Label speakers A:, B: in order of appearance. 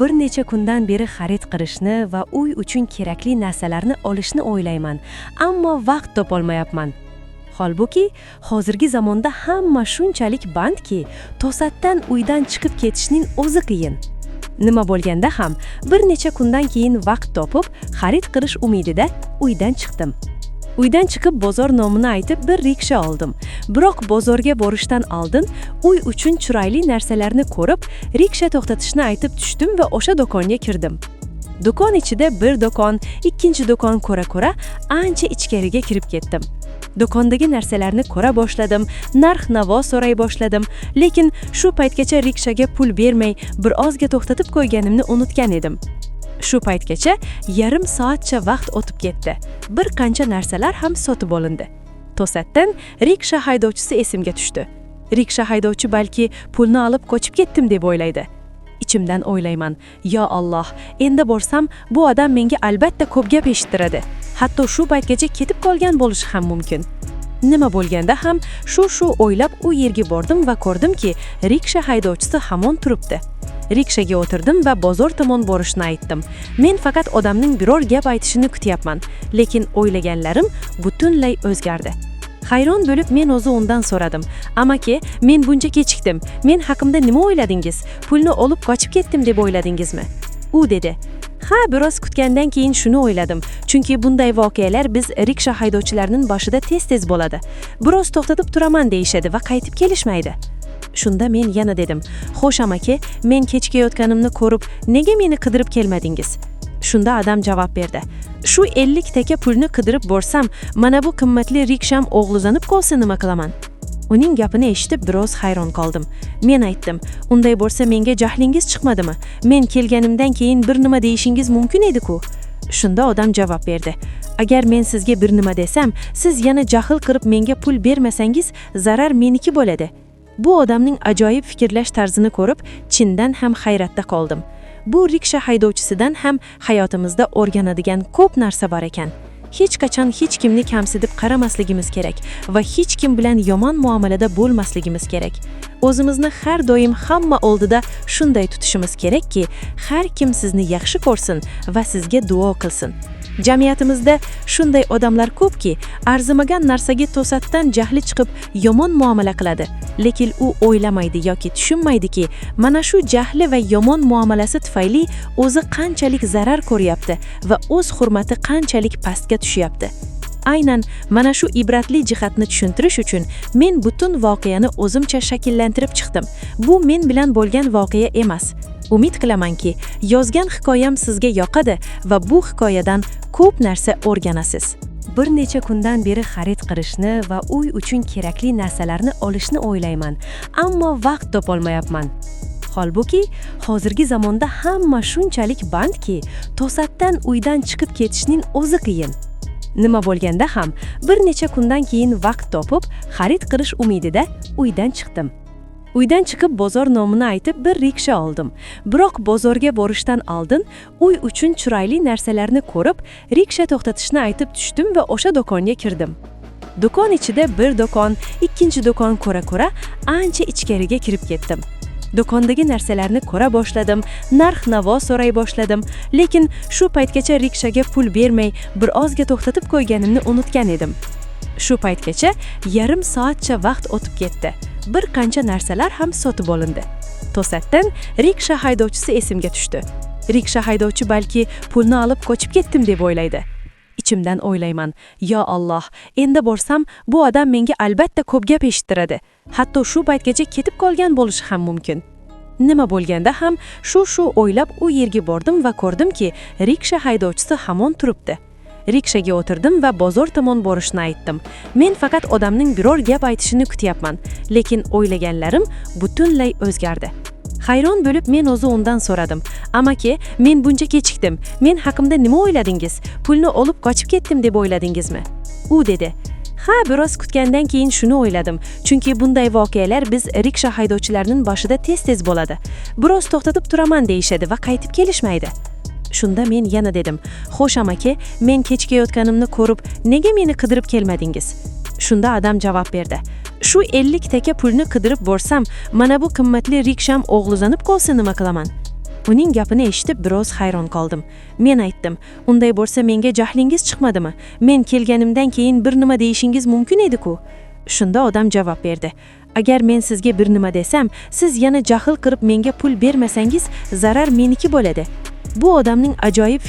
A: Bir necha kundan beri xarid qilishni va uy uchun kerakli narsalarni olishni o'ylayman, ammo vaqt topolmayapman. Holbuki, hozirgi zamonda hamma shunchalik bandki, to'satdan uydan chiqib ketishning o'zi qiyin. Nima bo'lganda ham, bir necha kundan keyin vaqt topib, xarid qilish umidida uydan chiqdim. Uydan chiqib bozor nomini aytib bir riksha oldim. Biroq bozorga borishdan oldin uy uchun chiroyli narsalarni ko'rib, riksha to'xtatishni aytib tushdim va o'sha do'konga kirdim. Do'kon ichida bir do'kon, ikkinchi do'kon ko'ra-ko'ra ancha ichkariga kirib ketdim. Do'kondagi narsalarni ko'ra boshladim, narx-navo so'ray boshladim, lekin shu paytgacha rikshaga pul bermay, bir ozga to'xtatib qo'yganimni unutgan edim. Shu paytgacha yarim soatcha vaqt o'tib ketdi. Bir qancha narsalar ham sotib olindi. To'satdan riksha haydovchisi esimga tushdi. Riksha haydovchi balki pulni olib qochib ketdim deb o'ylaydi. Ichimdan o'ylayman: "Yo Alloh, endi borsam bu odam menga albatta ko'p gap eshittiradi. Hatto shu paytgacha ketib qolgan bo'lishi ham mumkin." Nima bo'lganda ham shu o'ylab u yerga bordim va ko'rdimki, riksha haydovchisi hamon turibdi. Rikshaga o'tirdim va bozor tomon borishni aytdim. Men faqat odamning biror gap aytishini kutyapman, lekin o'ylaganlarim butunlay o'zgardi. Hayron bo'lib men o'zi undan so'radim: "Amaki, men buncha kechikdim. Men haqimda nima o'yladingiz? Pulni olib qochib ketdim deb o'yladingizmi?" U dedi: "Ha, biroz kutgandan keyin shuni o'yladim. Chunki bunday voqealar biz riksha haydovchilarining boshida tez-tez bo'ladi. Biroz to'xtatib turaman deyishadi va qaytib kelishmaydi." Shunda men yana dedim: "Xo'sh amaki, men kechikayotganimni ko'rib, nega meni qidirib kelmadingiz?" Shunda odam javob berdi: "Shu 50 taka pulni qidirib borsam, mana bu qimmatli riksham o'g'irlanib qolsa nima qilaman?" Uning gapini eshitib biroz hayron qoldim. Men aytdim: "Unday bo'lsa menga jahlingiz chiqmadimi? Men kelganimdan keyin bir nima deyishingiz mumkin edi-ku." Shunda odam javob berdi: "Agar men sizga bir nima desam, siz yana jahl qilib menga pul bermasangiz, zarar meniki bo'ladi." Bu odamning ajoyib fikrlash tarzini ko'rib, chindan ham hayratda qoldim. Bu riksha haydovchisidan ham hayotimizda o'rganadigan ko'p narsa bor ekan. Hech qachon hech kimni kamsitib qaramasligimiz kerak va hech kim bilan yomon muomalada bo'lmasligimiz kerak. O'zimizni har doim hamma oldida shunday tutishimiz kerakki, har kim sizni yaxshi ko'rsin va sizga duo qilsin. Jamiyatimizda shunday odamlar ko'pki, arzimagan narsaga to'satdan jahli chiqib yomon muomala qiladi. Lekin u o'ylamaydi yoki tushunmaydiki, mana shu jahli va yomon muomalasi tufayli o'zi qanchalik zarar ko'ryapti va o'z hurmati qanchalik pastga tushyapti. Aynan mana shu ibratli jihatni tushuntirish uchun men butun voqeani o'zimcha shakllantirib chiqdim. Bu men bilan bo'lgan voqea emas. Umid qilamanki, yozgan hikoyam sizga yoqadi va bu hikoyadan ko'p narsa o'rganasiz. Bir necha kundan beri xarid qilishni va uy uchun kerakli narsalarni olishni o'ylayman, ammo vaqt topolmayapman. Holbuki, hozirgi zamonda hamma shunchalik bandki, to'satdan uydan chiqib ketishning o'zi qiyin. Nima bo'lganda ham, bir necha kundan keyin vaqt topib, xarid qilish umidida uydan chiqdim. Uydan chiqib bozor nomini aytib bir riksha oldim. Biroq bozorga borishdan oldin uy uchun chiroyli narsalarni ko'rib, riksha to'xtatishni aytib tushdim va o'sha do'konga kirdim. Do'kon ichida bir do'kon, ikkinchi do'kon ko'ra-ko'ra ancha ichkariga kirib ketdim. Do'kondagi narsalarni ko'ra boshladim, narx-navo so'ray boshladim, lekin shu paytgacha rikshaga pul bermay, bir ozga to'xtatib qo'yganimni unutgan edim. Shu paytgacha yarim soatcha vaqt o'tib ketdi. Bir qancha narsalar ham sotib olindi. To'satdan riksha haydovchisi esimga tushdi. Riksha haydovchi balki pulni olib qochib ketdim deb o'ylaydi. Ichimdan o'ylayman: "Yo Alloh, endi borsam bu odam menga albatta ko'p gap eshittiradi. Hatto shu paytgacha ketib qolgan bo'lishi ham mumkin." Nima bo'lganda ham shu o'ylab u yerga bordim va ko'rdimki, riksha haydovchisi hamon turibdi. Rikshaga o'tirdim va bozor tomon borishni aytdim. Men faqat odamning biror gap aytishini kutyapman, lekin o'ylaganlarim butunlay o'zgardi. Hayron bo'lib men o'zi undan so'radim: "Amaki, men buncha kechikdim. Men haqimda nima o'yladingiz? Pulni olib qochib ketdim deb o'yladingizmi?" U dedi: "Ha, biroz kutgandan keyin shuni o'yladim. Chunki bunday voqealar biz riksha haydovchilarining boshida tez-tez bo'ladi. Biroz to'xtatib turaman deyishadi va qaytib kelishmaydi." Shunda men yana dedim: "Xo'sh amaki, men kechikayotganimni ko'rib, nega meni qidirib kelmadingiz?" Shunda odam javob berdi: "Shu 50 taka pulni qidirib borsam, mana bu qimmatli riksham o'g'irlanib qolsa nima qilaman?" Uning gapini eshitib biroz hayron qoldim. Men aytdim: "Unday bo'lsa menga jahlingiz chiqmadimi? Men kelganimdan keyin bir nima deyishingiz mumkin edi-ku." Shunda odam javob berdi: "Agar men sizga bir nima desam, siz yana jahl qilib menga pul bermasangiz, zarar meniki bo'ladi." Bu odamning ajoyib